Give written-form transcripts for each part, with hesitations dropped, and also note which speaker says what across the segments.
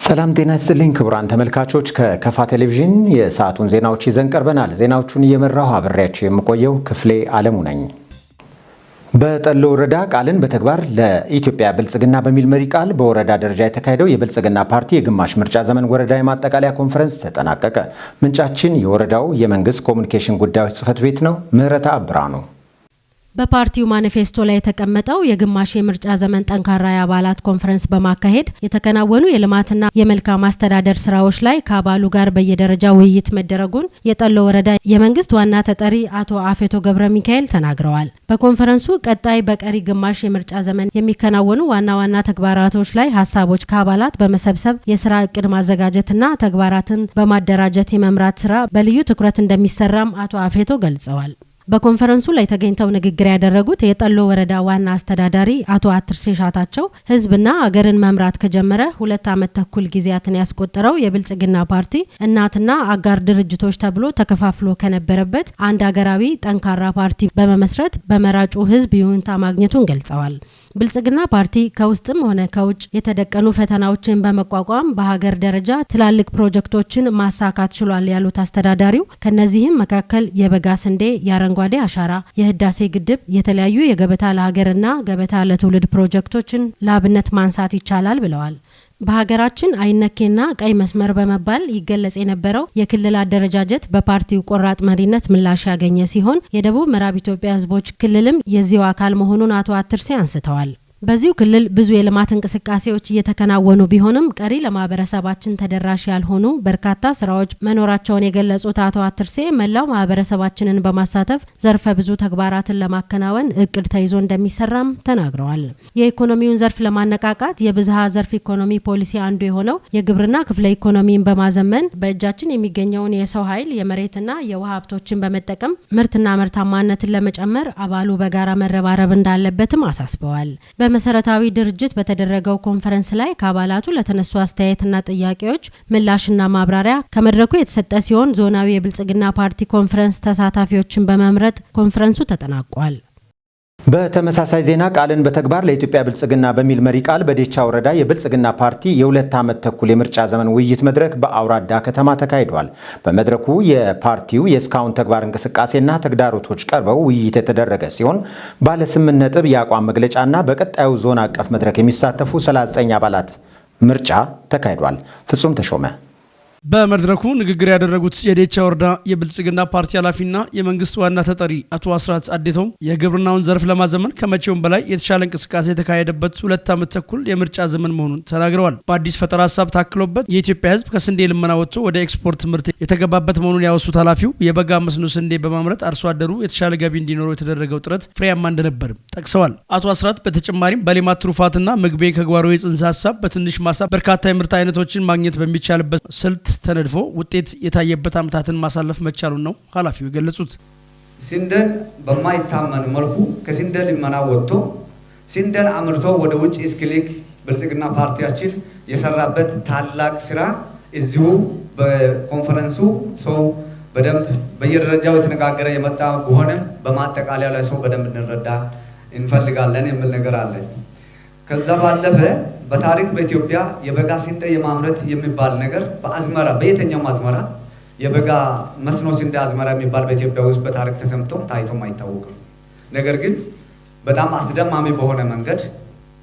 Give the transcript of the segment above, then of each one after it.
Speaker 1: ሰላም ጤና ይስጥልኝ ክቡራን ተመልካቾች፣ ከከፋ ቴሌቪዥን የሰዓቱን ዜናዎች ይዘን ቀርበናል። ዜናዎቹን እየመራሁ አብሬያችሁ የምቆየው ክፍሌ አለሙ ነኝ። በጠሎ ወረዳ ቃልን በተግባር ለኢትዮጵያ ብልጽግና በሚል መሪ ቃል በወረዳ ደረጃ የተካሄደው የብልጽግና ፓርቲ የግማሽ ምርጫ ዘመን ወረዳ የማጠቃለያ ኮንፈረንስ ተጠናቀቀ። ምንጫችን የወረዳው የመንግስት ኮሚኒኬሽን ጉዳዮች ጽሕፈት ቤት ነው። ምህረተ አብራኑ።
Speaker 2: በፓርቲው ማኒፌስቶ ላይ የተቀመጠው የግማሽ የምርጫ ዘመን ጠንካራ የአባላት ኮንፈረንስ በማካሄድ የተከናወኑ የልማትና የመልካም አስተዳደር ስራዎች ላይ ከአባሉ ጋር በየደረጃው ውይይት መደረጉን የጠሎ ወረዳ የመንግስት ዋና ተጠሪ አቶ አፌቶ ገብረ ሚካኤል ተናግረዋል። በኮንፈረንሱ ቀጣይ በቀሪ ግማሽ የምርጫ ዘመን የሚከናወኑ ዋና ዋና ተግባራቶች ላይ ሀሳቦች ከአባላት በመሰብሰብ የስራ እቅድ ማዘጋጀትና ተግባራትን በማደራጀት የመምራት ስራ በልዩ ትኩረት እንደሚሰራም አቶ አፌቶ ገልጸዋል። በኮንፈረንሱ ላይ ተገኝተው ንግግር ያደረጉት የጠሎ ወረዳ ዋና አስተዳዳሪ አቶ አትርሴ ሻታቸው፣ ህዝብና አገርን መምራት ከጀመረ 2 ዓመት ተኩል ጊዜያትን ያስቆጠረው የብልጽግና ፓርቲ እናትና አጋር ድርጅቶች ተብሎ ተከፋፍሎ ከነበረበት አንድ አገራዊ ጠንካራ ፓርቲ በመመስረት በመራጩ ህዝብ ይሁንታ ማግኘቱን ገልጸዋል። ብልጽግና ፓርቲ ከውስጥም ሆነ ከውጭ የተደቀኑ ፈተናዎችን በመቋቋም በሀገር ደረጃ ትላልቅ ፕሮጀክቶችን ማሳካት ችሏል ያሉት አስተዳዳሪው፣ ከነዚህም መካከል የበጋ ስንዴ፣ የአረንጓዴ አሻራ፣ የህዳሴ ግድብ፣ የተለያዩ የገበታ ለሀገርና ገበታ ለትውልድ ፕሮጀክቶችን ለአብነት ማንሳት ይቻላል ብለዋል። በሀገራችን አይነኬና ቀይ መስመር በመባል ይገለጽ የነበረው የክልል አደረጃጀት በፓርቲው ቆራጥ መሪነት ምላሽ ያገኘ ሲሆን፣ የደቡብ ምዕራብ ኢትዮጵያ ህዝቦች ክልልም የዚሁ አካል መሆኑን አቶ አትርሴ አንስተዋል። በዚሁ ክልል ብዙ የልማት እንቅስቃሴዎች እየተከናወኑ ቢሆንም ቀሪ ለማህበረሰባችን ተደራሽ ያልሆኑ በርካታ ስራዎች መኖራቸውን የገለጹት አቶ አትርሴ፣ መላው ማህበረሰባችንን በማሳተፍ ዘርፈ ብዙ ተግባራትን ለማከናወን እቅድ ተይዞ እንደሚሰራም ተናግረዋል። የኢኮኖሚውን ዘርፍ ለማነቃቃት የብዝሃ ዘርፍ ኢኮኖሚ ፖሊሲ አንዱ የሆነው የግብርና ክፍለ ኢኮኖሚን በማዘመን በእጃችን የሚገኘውን የሰው ኃይል፣ የመሬትና የውሃ ሀብቶችን በመጠቀም ምርትና ምርታማነትን ለመጨመር አባሉ በጋራ መረባረብ እንዳለበትም አሳስበዋል። በመሰረታዊ ድርጅት በተደረገው ኮንፈረንስ ላይ ከአባላቱ ለተነሱ አስተያየትና ጥያቄዎች ምላሽና ማብራሪያ ከመድረኩ የተሰጠ ሲሆን፣ ዞናዊ የብልጽግና ፓርቲ ኮንፈረንስ ተሳታፊዎችን በመምረጥ ኮንፈረንሱ ተጠናቋል።
Speaker 1: በተመሳሳይ ዜና ቃልን በተግባር ለኢትዮጵያ ብልጽግና በሚል መሪ ቃል በዴቻ ወረዳ የብልጽግና ፓርቲ የ2 ዓመት ተኩል የምርጫ ዘመን ውይይት መድረክ በአውራዳ ከተማ ተካሂዷል። በመድረኩ የፓርቲው የእስካሁን ተግባር እንቅስቃሴና ተግዳሮቶች ቀርበው ውይይት የተደረገ ሲሆን፣ ባለ 8 ነጥብ የአቋም መግለጫና በቀጣዩ ዞን አቀፍ መድረክ የሚሳተፉ 39 አባላት ምርጫ ተካሂዷል። ፍጹም ተሾመ።
Speaker 3: በመድረኩ ንግግር ያደረጉት የዴቻ ወረዳ የብልጽግና ፓርቲ ኃላፊና የመንግስት ዋና ተጠሪ አቶ አስራት አዴቶም፣ የግብርናውን ዘርፍ ለማዘመን ከመቼውም በላይ የተሻለ እንቅስቃሴ የተካሄደበት 2 ዓመት ተኩል የምርጫ ዘመን መሆኑን ተናግረዋል። በአዲስ ፈጠራ ሀሳብ ታክሎበት የኢትዮጵያ ሕዝብ ከስንዴ ልመና ወጥቶ ወደ ኤክስፖርት ምርት የተገባበት መሆኑን ያወሱት ኃላፊው፣ የበጋ መስኖ ስንዴ በማምረት አርሶ አደሩ የተሻለ ገቢ እንዲኖረው የተደረገው ጥረት ፍሬያማ እንደነበርም ጠቅሰዋል። አቶ አስራት በተጨማሪም በሌማት ትሩፋትና ምግቤ ከጓሮ የጽንሰ ሀሳብ በትንሽ ማሳ በርካታ የምርት አይነቶችን ማግኘት በሚቻልበት ስልት ተነድፎ ውጤት የታየበት ዓመታትን ማሳለፍ መቻሉን ነው ኃላፊው የገለጹት።
Speaker 4: ስንዴን በማይታመን መልኩ ከስንዴ ልመና ወጥቶ ስንዴን አምርቶ ወደ ውጭ እስኪልክ ብልጽግና ፓርቲያችን የሰራበት ታላቅ ስራ እዚሁ በኮንፈረንሱ ሰው በደንብ በየደረጃው የተነጋገረ የመጣ ቢሆንም በማጠቃለያ ላይ ሰው በደንብ እንረዳ እንፈልጋለን የሚል ነገር አለ። ከዛ ባለፈ በታሪክ በኢትዮጵያ የበጋ ስንዴ የማምረት የሚባል ነገር በአዝመራ፣ በየትኛውም አዝመራ የበጋ መስኖ ስንዴ አዝመራ የሚባል በኢትዮጵያ ውስጥ በታሪክ ተሰምቶ ታይቶም አይታወቅም። ነገር ግን በጣም አስደማሚ በሆነ መንገድ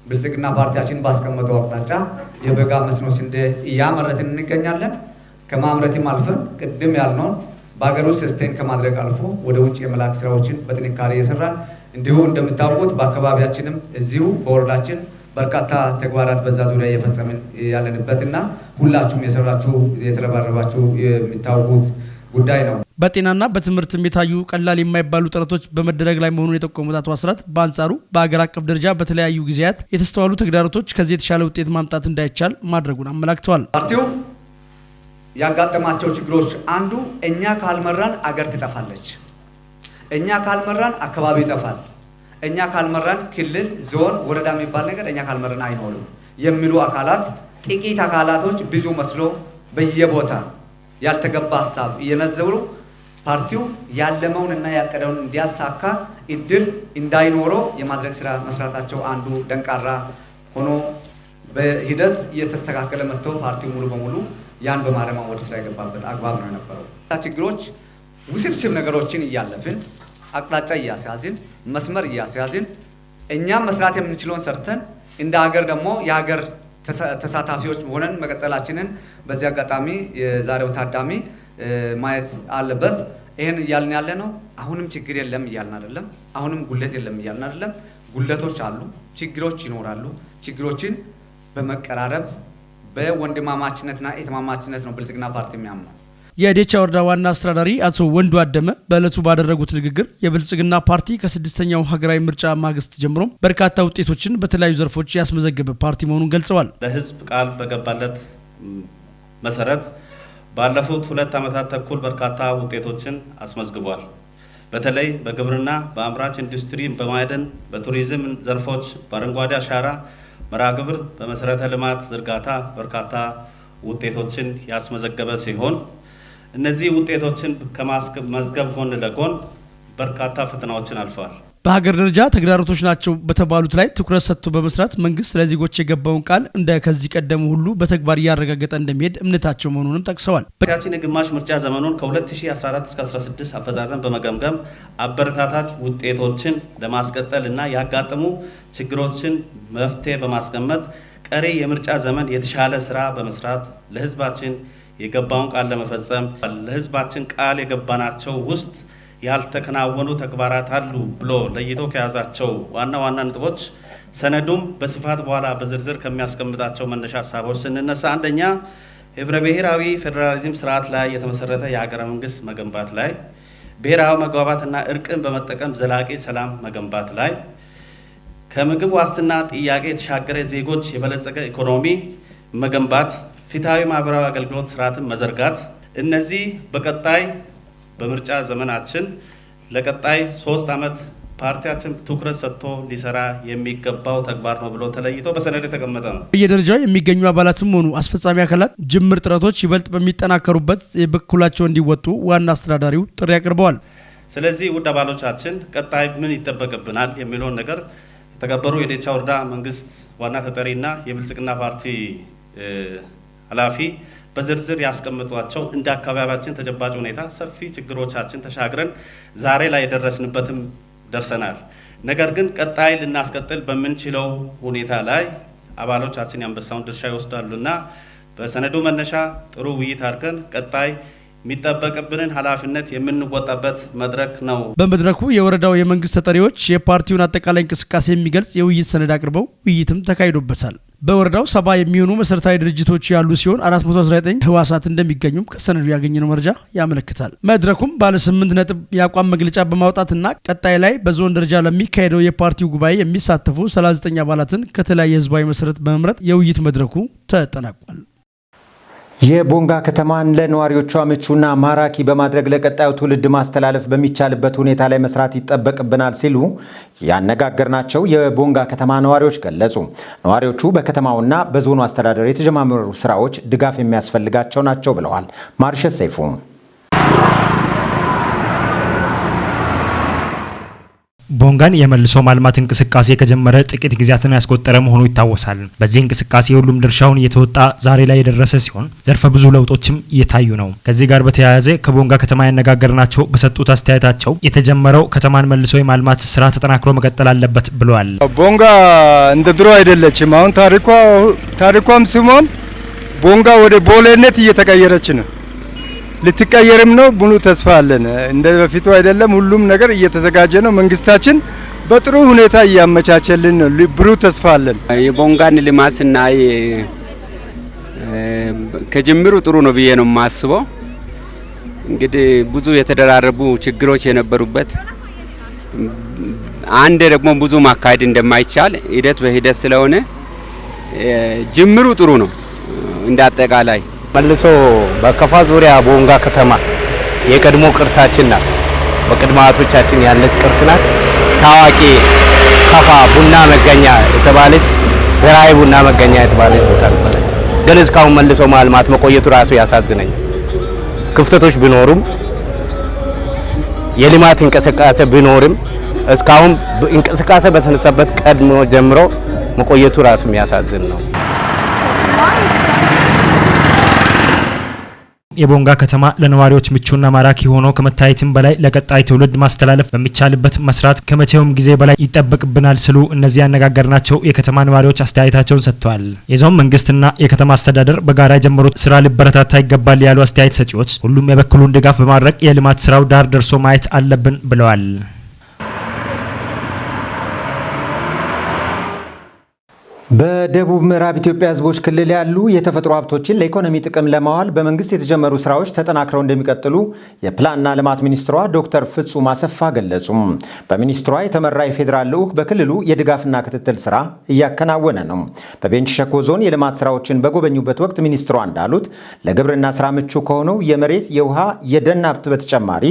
Speaker 4: ብልጽግና ፓርቲያችን ባስቀመጠው አቅጣጫ የበጋ መስኖ ስንዴ እያመረትን እንገኛለን። ከማምረትም አልፈን ቅድም ያልነውን በሀገር ውስጥ sustain ከማድረግ አልፎ ወደ ውጭ የመላክ ስራዎችን በጥንካሬ እየሰራን፣ እንዲሁ እንደምታውቁት በአካባቢያችንም እዚሁ በወረዳችን በርካታ ተግባራት በዛ ዙሪያ እየፈጸምን ያለንበት እና ሁላችሁም የሰራችሁ የተረባረባችሁ የሚታወቁት ጉዳይ ነው።
Speaker 3: በጤናና በትምህርትም የታዩ ቀላል የማይባሉ ጥረቶች በመደረግ ላይ መሆኑን የጠቆሙት አቶ አስራት፣ በአንጻሩ በአገር አቀፍ ደረጃ በተለያዩ ጊዜያት የተስተዋሉ ተግዳሮቶች ከዚህ የተሻለ ውጤት ማምጣት እንዳይቻል ማድረጉን አመላክተዋል።
Speaker 4: ፓርቲው ያጋጠማቸው ችግሮች አንዱ እኛ ካልመራን አገር ትጠፋለች፣ እኛ ካልመራን አካባቢ ይጠፋል፣ እኛ ካልመራን ክልል፣ ዞን፣ ወረዳ የሚባል ነገር እኛ ካልመራን አይኖርም የሚሉ አካላት፣ ጥቂት አካላቶች ብዙ መስሎ በየቦታ ያልተገባ ሀሳብ እየነዘሩ ፓርቲው ያለመውን እና ያቀደውን እንዲያሳካ እድል እንዳይኖረው የማድረግ ስራ መስራታቸው አንዱ ደንቃራ ሆኖ በሂደት እየተስተካከለ መጥቶ ፓርቲው ሙሉ በሙሉ ያን በማረም ወደ ስራ የገባበት አግባብ ነው የነበረው። ችግሮች ውስብስብ ነገሮችን እያለፍን፣ አቅጣጫ እያስያዝን፣ መስመር እያስያዝን፣ እኛም መስራት የምንችለውን ሰርተን እንደ ሀገር ደግሞ የሀገር ተሳታፊዎች ሆነን መቀጠላችንን በዚህ አጋጣሚ የዛሬው ታዳሚ ማየት አለበት። ይህን እያልን ያለ ነው። አሁንም ችግር የለም እያልን አይደለም። አሁንም ጉድለት የለም እያልን አይደለም። ጉድለቶች አሉ፣ ችግሮች ይኖራሉ። ችግሮችን በመቀራረብ በወንድማማችነትና እህትማማችነት ነው ብልጽግና ፓርቲ የሚያምነው።
Speaker 3: የዴቻ ወረዳ ዋና አስተዳዳሪ አቶ ወንዱ አደመ በዕለቱ ባደረጉት ንግግር የብልጽግና ፓርቲ ከስድስተኛው ሀገራዊ ምርጫ ማግስት ጀምሮ በርካታ ውጤቶችን በተለያዩ ዘርፎች ያስመዘገበ ፓርቲ መሆኑን ገልጸዋል።
Speaker 5: ለሕዝብ ቃል በገባለት መሰረት ባለፉት 2 ዓመታት ተኩል በርካታ ውጤቶችን አስመዝግቧል። በተለይ በግብርና፣ በአምራች ኢንዱስትሪ፣ በማዕድን፣ በቱሪዝም ዘርፎች፣ በአረንጓዴ አሻራ መርሃ ግብር፣ በመሰረተ ልማት ዝርጋታ በርካታ ውጤቶችን ያስመዘገበ ሲሆን እነዚህ ውጤቶችን ከማስመዝገብ ጎን ለጎን በርካታ ፈተናዎችን አልፈዋል።
Speaker 3: በሀገር ደረጃ ተግዳሮቶች ናቸው በተባሉት ላይ ትኩረት ሰጥቶ በመስራት መንግስት ለዜጎች የገባውን ቃል እንደ ከዚህ ቀደሙ ሁሉ በተግባር እያረጋገጠ እንደሚሄድ እምነታቸው መሆኑንም ጠቅሰዋል።
Speaker 5: ፓርቲያችን የግማሽ ምርጫ ዘመኑን ከ2014 እስከ 16 አፈጻጸም በመገምገም አበረታታች ውጤቶችን ለማስቀጠል እና ያጋጠሙ ችግሮችን መፍትሄ በማስቀመጥ ቀሪ የምርጫ ዘመን የተሻለ ስራ በመስራት ለህዝባችን የገባውን ቃል ለመፈጸም፣ ለህዝባችን ቃል የገባናቸው ውስጥ ያልተከናወኑ ተግባራት አሉ ብሎ ለይቶ ከያዛቸው ዋና ዋና ነጥቦች ሰነዱም በስፋት በኋላ በዝርዝር ከሚያስቀምጣቸው መነሻ ሀሳቦች ስንነሳ፣ አንደኛ፣ ህብረ ብሔራዊ ፌዴራሊዝም ስርዓት ላይ የተመሰረተ የሀገረ መንግስት መገንባት ላይ፣ ብሔራዊ መግባባትና እርቅን በመጠቀም ዘላቂ ሰላም መገንባት ላይ፣ ከምግብ ዋስትና ጥያቄ የተሻገረ ዜጎች የበለጸገ ኢኮኖሚ መገንባት፣ ፍትሃዊ ማህበራዊ አገልግሎት ስርዓትን መዘርጋት፣ እነዚህ በቀጣይ በምርጫ ዘመናችን ለቀጣይ 3 ዓመት ፓርቲያችን ትኩረት ሰጥቶ ሊሰራ የሚገባው ተግባር ነው ብሎ ተለይቶ በሰነድ የተቀመጠ ነው።
Speaker 3: በየደረጃው የሚገኙ አባላትም ሆኑ አስፈጻሚ አካላት ጅምር ጥረቶች ይበልጥ በሚጠናከሩበት የበኩላቸው እንዲወጡ ዋና አስተዳዳሪው ጥሪ አቅርበዋል።
Speaker 5: ስለዚህ ውድ አባሎቻችን፣ ቀጣይ ምን ይጠበቅብናል የሚለውን ነገር የተከበሩ የዴቻ ወረዳ መንግስት ዋና ተጠሪና የብልጽግና ፓርቲ ኃላፊ በዝርዝር ያስቀምጧቸው እንደ አካባቢያችን ተጨባጭ ሁኔታ ሰፊ ችግሮቻችን ተሻግረን ዛሬ ላይ የደረስንበትም ደርሰናል። ነገር ግን ቀጣይ ልናስቀጥል በምንችለው ሁኔታ ላይ አባሎቻችን የአንበሳውን ድርሻ ይወስዳሉና በሰነዱ መነሻ ጥሩ ውይይት አድርገን ቀጣይ የሚጠበቅብንን ኃላፊነት የምንወጣበት መድረክ ነው።
Speaker 3: በመድረኩ የወረዳው የመንግስት ተጠሪዎች የፓርቲውን አጠቃላይ እንቅስቃሴ የሚገልጽ የውይይት ሰነድ አቅርበው ውይይትም ተካሂዶበታል። በወረዳው 70 የሚሆኑ መሰረታዊ ድርጅቶች ያሉ ሲሆን 419 ህዋሳት እንደሚገኙም ከሰነዱ ያገኘነው መረጃ ያመለክታል። መድረኩም ባለ 8 ነጥብ የአቋም መግለጫ በማውጣትና ቀጣይ ላይ በዞን ደረጃ ለሚካሄደው የፓርቲው ጉባኤ የሚሳተፉ 39 አባላትን ከተለያየ ህዝባዊ መሰረት በመምረጥ የውይይት መድረኩ ተጠናቋል።
Speaker 1: የቦንጋ ከተማን ለነዋሪዎቿ ምቹና ማራኪ በማድረግ ለቀጣዩ ትውልድ ማስተላለፍ በሚቻልበት ሁኔታ ላይ መስራት ይጠበቅብናል ሲሉ ያነጋገርናቸው የቦንጋ ከተማ ነዋሪዎች ገለጹ። ነዋሪዎቹ በከተማውና በዞኑ አስተዳደር የተጀማመሩ ስራዎች ድጋፍ የሚያስፈልጋቸው ናቸው ብለዋል። ማርሸት ሰይፉ።
Speaker 6: ቦንጋን የመልሶ ማልማት እንቅስቃሴ ከጀመረ ጥቂት ጊዜያትን ያስቆጠረ መሆኑ ይታወሳል። በዚህ እንቅስቃሴ ሁሉም ድርሻውን እየተወጣ ዛሬ ላይ የደረሰ ሲሆን ዘርፈ ብዙ ለውጦችም እየታዩ ነው። ከዚህ ጋር በተያያዘ ከቦንጋ ከተማ ያነጋገርናቸው በሰጡት አስተያየታቸው የተጀመረው ከተማን መልሶ የማልማት ስራ ተጠናክሮ መቀጠል አለበት ብለዋል።
Speaker 7: ቦንጋ እንደ ድሮ አይደለችም። አሁን ታሪኳም ስሟም ቦንጋ ወደ ቦሌነት እየተቀየረች ነው። ልትቀየርም ነው። ሙሉ ተስፋ አለን። እንደ በፊቱ አይደለም። ሁሉም ነገር እየተዘጋጀ ነው። መንግስታችን በጥሩ ሁኔታ እያመቻቸልን ነው። ብሩህ ተስፋ አለን።
Speaker 8: የቦንጋን ልማት ስናይ ከጅምሩ ጥሩ ነው ብዬ ነው የማስበው። እንግዲህ ብዙ የተደራረቡ ችግሮች የነበሩበት፣ አንድ ደግሞ ብዙ ማካሄድ እንደማይቻል ሂደት በሂደት ስለሆነ ጅምሩ ጥሩ ነው እንደ አጠቃላይ።
Speaker 9: መልሶ በከፋ ዙሪያ ቦንጋ ከተማ የቀድሞ ቅርሳችን ናት። በቅድመ አያቶቻችን ያለች ቅርስ ናት። ታዋቂ ከፋ ቡና መገኛ የተባለች፣ ብሔራዊ ቡና መገኛ የተባለች ቦታ ነበረች። ግን እስካሁን መልሶ ማልማት መቆየቱ ራሱ ያሳዝነኛል። ክፍተቶች ቢኖሩም፣ የልማት እንቅስቃሴ ቢኖርም፣ እስካሁን እንቅስቃሴ በተነሳበት ቀድሞ ጀምሮ መቆየቱ ራሱ የሚያሳዝን ነው።
Speaker 6: የቦንጋ ከተማ ለነዋሪዎች ምቹና ማራኪ ሆኖ ከመታየትም በላይ ለቀጣይ ትውልድ ማስተላለፍ በሚቻልበት መስራት ከመቼውም ጊዜ በላይ ይጠበቅብናል ሲሉ እነዚህ ያነጋገርናቸው የከተማ ነዋሪዎች አስተያየታቸውን ሰጥተዋል። የዞን መንግስትና የከተማ አስተዳደር በጋራ የጀመሩት ስራ ሊበረታታ ይገባል ያሉ አስተያየት ሰጪዎች ሁሉም የበኩሉን ድጋፍ በማድረግ የልማት ስራው ዳር ደርሶ ማየት አለብን ብለዋል።
Speaker 1: በደቡብ ምዕራብ ኢትዮጵያ ሕዝቦች ክልል ያሉ የተፈጥሮ ሀብቶችን ለኢኮኖሚ ጥቅም ለማዋል በመንግስት የተጀመሩ ስራዎች ተጠናክረው እንደሚቀጥሉ የፕላንና ልማት ሚኒስትሯ ዶክተር ፍጹም አሰፋ ገለጹ። በሚኒስትሯ የተመራ የፌዴራል ልዑክ በክልሉ የድጋፍና ክትትል ስራ እያከናወነ ነው። በቤንች ሸኮ ዞን የልማት ስራዎችን በጎበኙበት ወቅት ሚኒስትሯ እንዳሉት ለግብርና ስራ ምቹ ከሆነው የመሬት፣ የውሃ፣ የደን ሀብት በተጨማሪ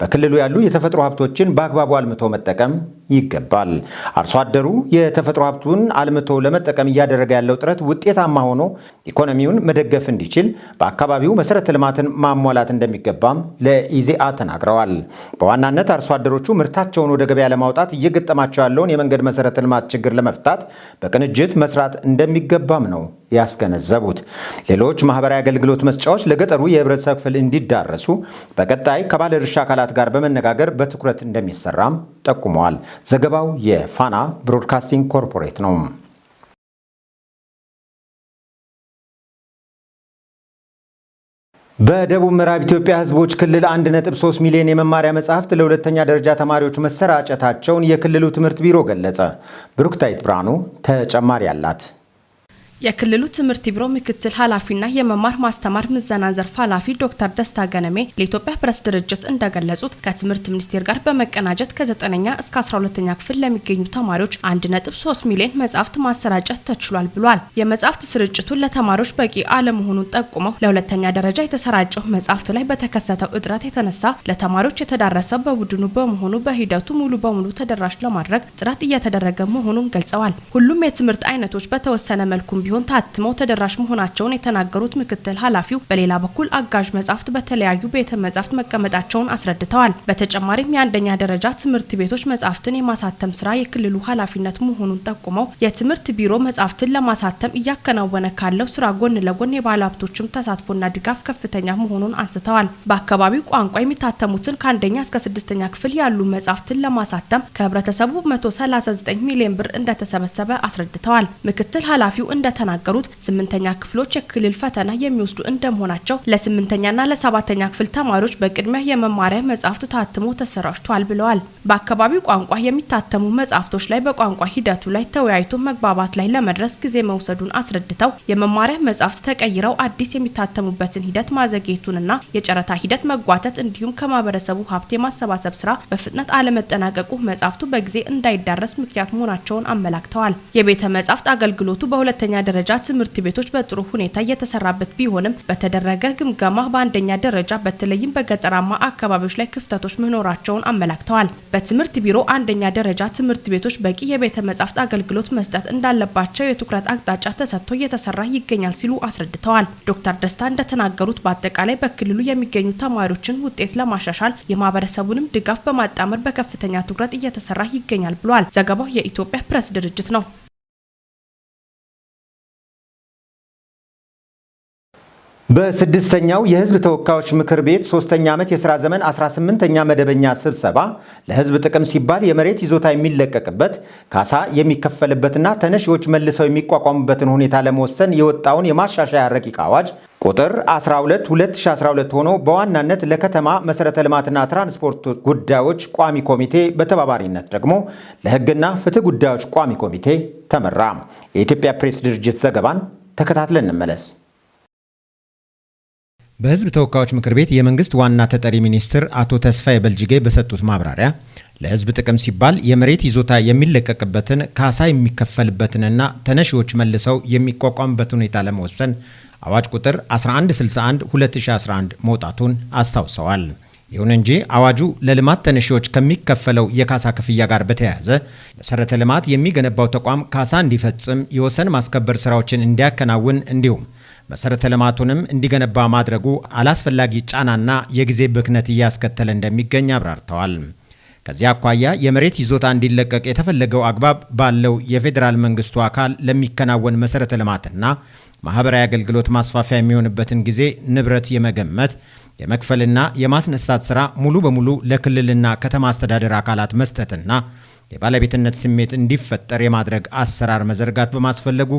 Speaker 1: በክልሉ ያሉ የተፈጥሮ ሀብቶችን በአግባቡ አልምቶ መጠቀም ይገባል። አርሶ አደሩ የተፈጥሮ ሀብቱን አልምቶ ለመጠቀም እያደረገ ያለው ጥረት ውጤታማ ሆኖ ኢኮኖሚውን መደገፍ እንዲችል በአካባቢው መሰረተ ልማትን ማሟላት እንደሚገባም ለኢዜአ ተናግረዋል። በዋናነት አርሶ አደሮቹ ምርታቸውን ወደ ገበያ ለማውጣት እየገጠማቸው ያለውን የመንገድ መሰረተ ልማት ችግር ለመፍታት በቅንጅት መስራት እንደሚገባም ነው ያስገነዘቡት። ሌሎች ማህበራዊ አገልግሎት መስጫዎች ለገጠሩ የህብረተሰብ ክፍል እንዲዳረሱ በቀጣይ ከባለድርሻ አካላት ጋር በመነጋገር በትኩረት እንደሚሰራም ጠቁመዋል። ዘገባው የፋና ብሮድካስቲንግ ኮርፖሬት ነው። በደቡብ ምዕራብ ኢትዮጵያ ህዝቦች ክልል 1.3 ሚሊዮን የመማሪያ መጽሐፍት ለሁለተኛ ደረጃ ተማሪዎች መሰራጨታቸውን የክልሉ ትምህርት ቢሮ ገለጸ። ብሩክታይት ብርሃኑ ተጨማሪ አላት።
Speaker 10: የክልሉ ትምህርት ቢሮ ምክትል ኃላፊና የመማር ማስተማር ምዘና ዘርፍ ኃላፊ ዶክተር ደስታ ገነሜ ለኢትዮጵያ ፕሬስ ድርጅት እንደገለጹት ከትምህርት ሚኒስቴር ጋር በመቀናጀት ከ9ኛ እስከ 12ኛ ክፍል ለሚገኙ ተማሪዎች 1.3 ሚሊዮን መጽሐፍት ማሰራጨት ተችሏል ብሏል። የመጽሐፍት ስርጭቱ ለተማሪዎች በቂ አለመሆኑን ጠቁመው ለሁለተኛ ደረጃ የተሰራጨው መጽሐፍት ላይ በተከሰተው እጥረት የተነሳ ለተማሪዎች የተዳረሰው በቡድኑ በመሆኑ በሂደቱ ሙሉ በሙሉ ተደራሽ ለማድረግ ጥረት እየተደረገ መሆኑን ገልጸዋል። ሁሉም የትምህርት አይነቶች በተወሰነ መልኩም ቢሆን ታትመው ተደራሽ መሆናቸውን የተናገሩት ምክትል ኃላፊው በሌላ በኩል አጋዥ መጽሐፍት በተለያዩ ቤተ መጻሕፍት መቀመጣቸውን አስረድተዋል። በተጨማሪም የአንደኛ ደረጃ ትምህርት ቤቶች መጽሐፍትን የማሳተም ስራ የክልሉ ኃላፊነት መሆኑን ጠቁመው የትምህርት ቢሮ መጽሐፍትን ለማሳተም እያከናወነ ካለው ስራ ጎን ለጎን የባለሀብቶችም ተሳትፎና ድጋፍ ከፍተኛ መሆኑን አንስተዋል። በአካባቢው ቋንቋ የሚታተሙትን ከአንደኛ እስከ ስድስተኛ ክፍል ያሉ መጽሐፍትን ለማሳተም ከህብረተሰቡ 139 ሚሊዮን ብር እንደተሰበሰበ አስረድተዋል። ምክትል ኃላፊው እንደተናገሩት 8ኛ ክፍሎች የክልል ፈተና የሚወስዱ እንደመሆናቸው ለ8ኛና ለ7ኛ ክፍል ተማሪዎች በቅድሚያ የመማሪያ መጽሐፍት ታትሞ ተሰራጭቷል ብለዋል። በአካባቢው ቋንቋ የሚታተሙ መጽሐፍቶች ላይ በቋንቋ ሂደቱ ላይ ተወያይቶ መግባባት ላይ ለመድረስ ጊዜ መውሰዱን አስረድተው የመማሪያ መጽሐፍት ተቀይረው አዲስ የሚታተሙበትን ሂደት ማዘግየቱንና የጨረታ ሂደት መጓተት እንዲሁም ከማህበረሰቡ ሀብት የማሰባሰብ ስራ በፍጥነት አለመጠናቀቁ መጽሐፍቱ በጊዜ እንዳይዳረስ ምክንያት መሆናቸውን አመላክተዋል። የቤተ መጽሐፍት አገልግሎቱ በሁለተኛ ደረጃ ትምህርት ቤቶች በጥሩ ሁኔታ እየተሰራበት ቢሆንም በተደረገ ግምገማ በአንደኛ ደረጃ በተለይም በገጠራማ አካባቢዎች ላይ ክፍተቶች መኖራቸውን አመላክተዋል። በትምህርት ቢሮ አንደኛ ደረጃ ትምህርት ቤቶች በቂ የቤተ መጻሕፍት አገልግሎት መስጠት እንዳለባቸው የትኩረት አቅጣጫ ተሰጥቶ እየተሰራ ይገኛል ሲሉ አስረድተዋል። ዶክተር ደስታ እንደተናገሩት በአጠቃላይ በክልሉ የሚገኙ ተማሪዎችን ውጤት ለማሻሻል የማህበረሰቡንም ድጋፍ በማጣመር በከፍተኛ ትኩረት እየተሰራ ይገኛል ብለዋል። ዘገባው የኢትዮጵያ ፕሬስ ድርጅት ነው።
Speaker 1: በስድስተኛው የህዝብ ተወካዮች ምክር ቤት ሶስተኛ ዓመት የሥራ ዘመን 18ኛ መደበኛ ስብሰባ ለህዝብ ጥቅም ሲባል የመሬት ይዞታ የሚለቀቅበት፣ ካሳ የሚከፈልበትና ተነሺዎች መልሰው የሚቋቋሙበትን ሁኔታ ለመወሰን የወጣውን የማሻሻያ ረቂቅ አዋጅ ቁጥር 12/2012 ሆኖ በዋናነት ለከተማ መሰረተ ልማትና ትራንስፖርት ጉዳዮች ቋሚ ኮሚቴ በተባባሪነት ደግሞ ለህግና ፍትህ ጉዳዮች ቋሚ ኮሚቴ ተመራ። የኢትዮጵያ ፕሬስ ድርጅት ዘገባን ተከታትለን እንመለስ። በህዝብ ተወካዮች ምክር ቤት የመንግስት ዋና ተጠሪ ሚኒስትር አቶ ተስፋዬ በልጅጌ በሰጡት ማብራሪያ ለህዝብ ጥቅም ሲባል የመሬት ይዞታ የሚለቀቅበትን፣ ካሳ የሚከፈልበትንና ተነሺዎች መልሰው የሚቋቋምበትን ሁኔታ ለመወሰን አዋጅ ቁጥር 1161/2011 መውጣቱን አስታውሰዋል። ይሁን እንጂ አዋጁ ለልማት ተነሺዎች ከሚከፈለው የካሳ ክፍያ ጋር በተያያዘ መሰረተ ልማት የሚገነባው ተቋም ካሳ እንዲፈጽም፣ የወሰን ማስከበር ስራዎችን እንዲያከናውን እንዲሁም መሰረተ ልማቱንም እንዲገነባ ማድረጉ አላስፈላጊ ጫናና የጊዜ ብክነት እያስከተለ እንደሚገኝ አብራርተዋል። ከዚህ አኳያ የመሬት ይዞታ እንዲለቀቅ የተፈለገው አግባብ ባለው የፌዴራል መንግስቱ አካል ለሚከናወን መሰረተ ልማትና ማህበራዊ አገልግሎት ማስፋፊያ የሚሆንበትን ጊዜ ንብረት የመገመት፣ የመክፈልና የማስነሳት ስራ ሙሉ በሙሉ ለክልልና ከተማ አስተዳደር አካላት መስጠትና የባለቤትነት ስሜት እንዲፈጠር የማድረግ አሰራር መዘርጋት በማስፈለጉ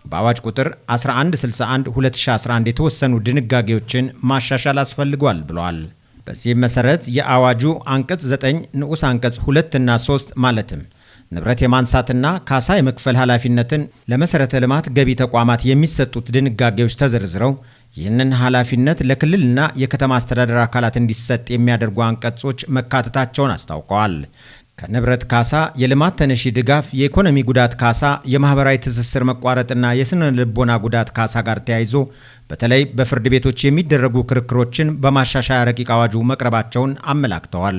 Speaker 1: በአዋጅ ቁጥር 1161 2011 የተወሰኑ ድንጋጌዎችን ማሻሻል አስፈልጓል ብለዋል። በዚህም መሰረት የአዋጁ አንቀጽ 9 ንዑስ አንቀጽ 2 እና 3 ማለትም ንብረት የማንሳትና ካሳ የመክፈል ኃላፊነትን ለመሰረተ ልማት ገቢ ተቋማት የሚሰጡት ድንጋጌዎች ተዘርዝረው ይህንን ኃላፊነት ለክልልና የከተማ አስተዳደር አካላት እንዲሰጥ የሚያደርጉ አንቀጾች መካተታቸውን አስታውቀዋል። ከንብረት ካሳ፣ የልማት ተነሺ ድጋፍ፣ የኢኮኖሚ ጉዳት ካሳ፣ የማህበራዊ ትስስር መቋረጥና የስነ ልቦና ጉዳት ካሳ ጋር ተያይዞ በተለይ በፍርድ ቤቶች የሚደረጉ ክርክሮችን በማሻሻያ ረቂቅ አዋጁ መቅረባቸውን አመላክተዋል።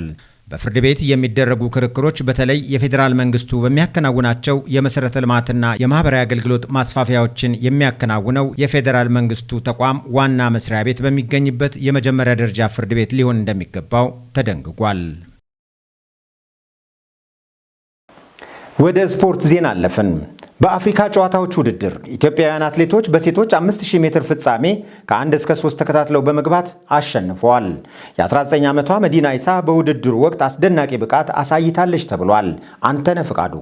Speaker 1: በፍርድ ቤት የሚደረጉ ክርክሮች በተለይ የፌዴራል መንግስቱ በሚያከናውናቸው የመሰረተ ልማትና የማህበራዊ አገልግሎት ማስፋፊያዎችን የሚያከናውነው የፌዴራል መንግስቱ ተቋም ዋና መስሪያ ቤት በሚገኝበት የመጀመሪያ ደረጃ ፍርድ ቤት ሊሆን እንደሚገባው ተደንግጓል። ወደ ስፖርት ዜና አለፍን። በአፍሪካ ጨዋታዎች ውድድር ኢትዮጵያውያን አትሌቶች በሴቶች 5000 ሜትር ፍጻሜ ከ1 እስከ 3 ተከታትለው በመግባት አሸንፈዋል። የ19 ዓመቷ መዲና ኢሳ በውድድሩ ወቅት አስደናቂ ብቃት አሳይታለች ተብሏል። አንተነህ ፍቃዱ።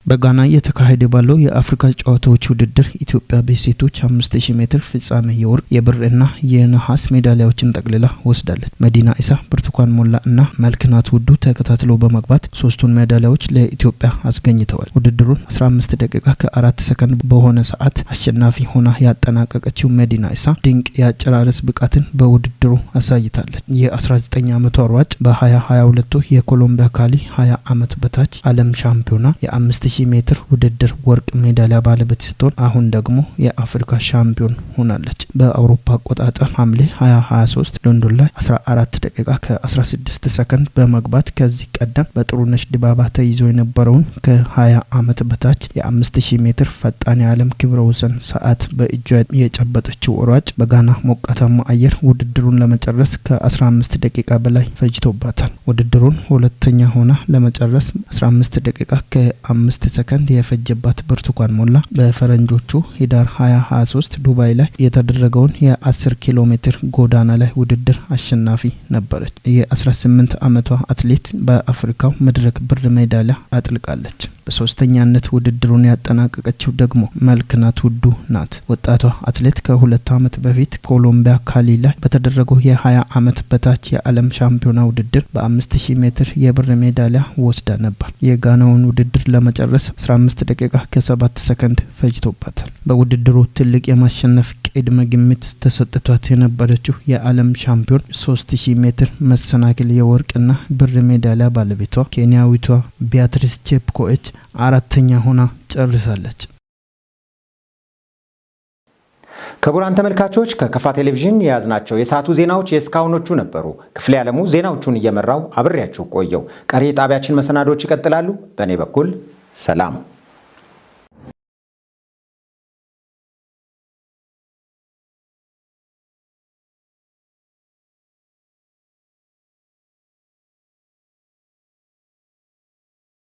Speaker 11: በጋና እየተካሄደ ባለው የአፍሪካ ጨዋታዎች ውድድር ኢትዮጵያ በሴቶች 5000 ሜትር ፍጻሜ የወርቅ፣ የብር እና የነሐስ ሜዳሊያዎችን ጠቅልላ ወስዳለች። መዲና ኢሳ፣ ብርቱካን ሞላ እና መልክናት ውዱ ተከታትለው በመግባት ሶስቱን ሜዳሊያዎች ለኢትዮጵያ አስገኝተዋል። ውድድሩን 15 ደቂቃ ከ4 ሰከንድ በሆነ ሰዓት አሸናፊ ሆና ያጠናቀቀችው መዲና ኢሳ ድንቅ የአጨራረስ ብቃትን በውድድሩ አሳይታለች። የ19 ዓመቷ ሯጭ በ2022 የኮሎምቢያ ካሊ 20 ዓመት በታች ዓለም ሻምፒዮና የ5000 ሜትር ውድድር ወርቅ ሜዳሊያ ባለቤት ስትሆን አሁን ደግሞ የአፍሪካ ሻምፒዮን ሆናለች። በአውሮፓ አቆጣጠር ሐምሌ 2023 ሎንዶን ላይ 14 ደቂቃ ከ16 ሰከንድ በመግባት ከዚህ ቀደም በጥሩነሽ ዲባባ ተይዞ የነበረውን ከ20 ዓመት በታች የ5000 ሜትር ፈጣን የዓለም ክብረ ወሰን ሰዓት በእጇ የጨበጠችው ሯጭ በጋና ሞቃታማ አየር ውድድሩን ለመጨረስ ከ15 ደቂቃ በላይ ፈጅቶባታል። ውድድሩን ሁለተኛ ሆና ለመጨረስ 15 ደቂቃ ከ5 ሰከንድ የፈጀባት ብርቱካን ሞላ በፈረንጆቹ ህዳር 2023 ዱባይ ላይ የተደረገውን የ10 ኪሎ ሜትር ጎዳና ላይ ውድድር አሸናፊ ነበረች። የ18 ዓመቷ አትሌት በአፍሪካው መድረክ ብር ሜዳሊያ አጥልቃለች። በሶስተኛነት ውድድሩን ያጠናቀቀችው ደግሞ መልክናት ውዱ ናት። ወጣቷ አትሌት ከ2 ዓመት በፊት ኮሎምቢያ ካሊ ላይ በተደረገው የ20 ዓመት በታች የዓለም ሻምፒዮና ውድድር በ5000 ሜትር የብር ሜዳሊያ ወስዳ ነበር። የጋናውን ውድድር ለመጨረስ 15 ደቂቃ ከ7 ሰከንድ ፈጅቶባታል። በውድድሩ ትልቅ የማሸነፍ ቅድመ ግምት ተሰጥቷት የነበረችው የዓለም ሻምፒዮን 3000 ሜትር መሰናክል የወርቅና ብር ሜዳሊያ ባለቤቷ ኬንያዊቷ ቢያትሪስ ቼፕኮኤች አራተኛ ሆና ጨርሳለች።
Speaker 1: ክቡራን ተመልካቾች፣ ከከፋ ቴሌቪዥን የያዝናቸው የሰዓቱ ዜናዎች የእስካሁኖቹ ነበሩ። ክፍሌ ዓለሙ ዜናዎቹን እየመራው አብሬያችሁ ቆየው። ቀሪ የጣቢያችን መሰናዶዎች ይቀጥላሉ። በእኔ በኩል ሰላም።